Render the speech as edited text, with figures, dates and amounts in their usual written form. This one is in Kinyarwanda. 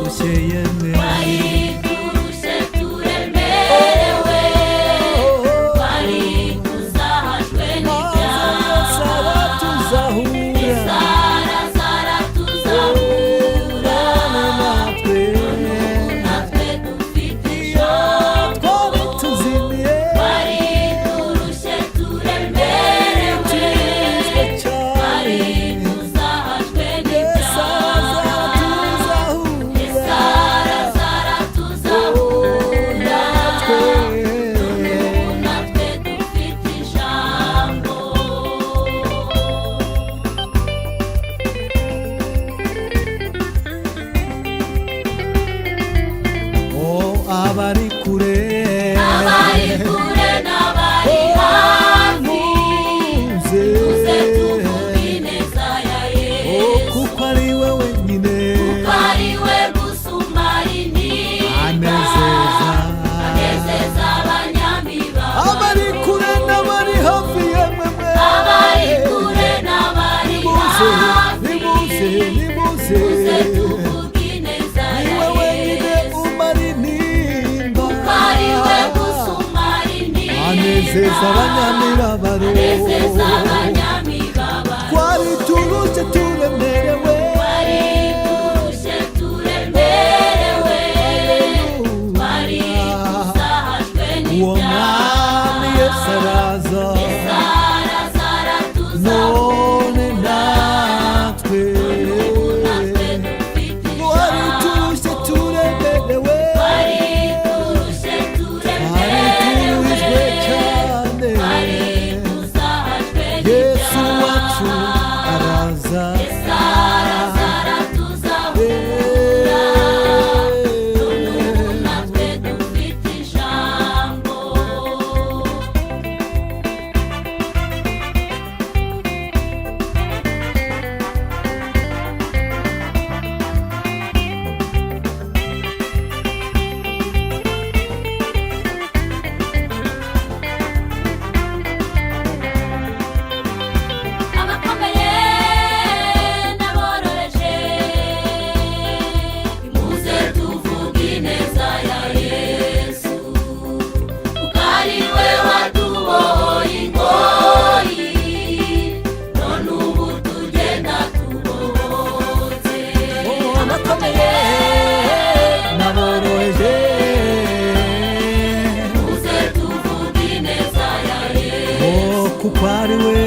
Turushye yemwe. Twari turushye turemerewe, twari tuzahajwe Maze Yesu n'ibyaha. aratuzahura. Yesu aratuzahura. None natwe, Natwe dufite iyo ijambo. twari tuzimiye, Twari turushye turemerewe, turushye cyane, twari tuzahajwe Yesu n'ibyaha. aratuzahura. Yesu aratuzahura. Natwe, Natwe dufite ijambo. Oh, abari kure, Abari kure n'abari hafi, muze, tuze tuvuge ineza ya Oh, Yesu. kuko ari we wenyine Kuko ari we gusa umara intimba, anezeza, anezeza abanyamibabaro. Abari kure n'abari hafi, yemwe mwe, Abari kure n'abari nimuze, hafi, nimuze, nimuze, tuze tuvuge ineza ya niwe wenyine Yesu. umara intimba, Kuko ari we gusa umara intimba, anezeza abanyamibabaro. Anezeza abanyamibabaro. Twari turushye turemerewe, Twari turushye turemerewe, twari tuzahajwe uwo n'ibyaha. mwami Yesu araza. Yesu araza None aratuzahura. natwe, Natwe dufite twari ijambo. turushye turemerewe, Twari turushye twari turuhijwe turemerewe, cyane, twari tuzahajwe Yesu wacu n'ibyaha. araza. Yesu araza aratuzahura. None ubu natwe dufite ijambo. Abakomeye n'aboroheje, nimuze tuvuge ineza ya Yesu, kuko ari we watubohoye ingoyi, none ubu tugenda tubohotse. Abakomeye n'aboroheje, Nimuze tuvuge ineza ya Yesu, oh, kuko ari we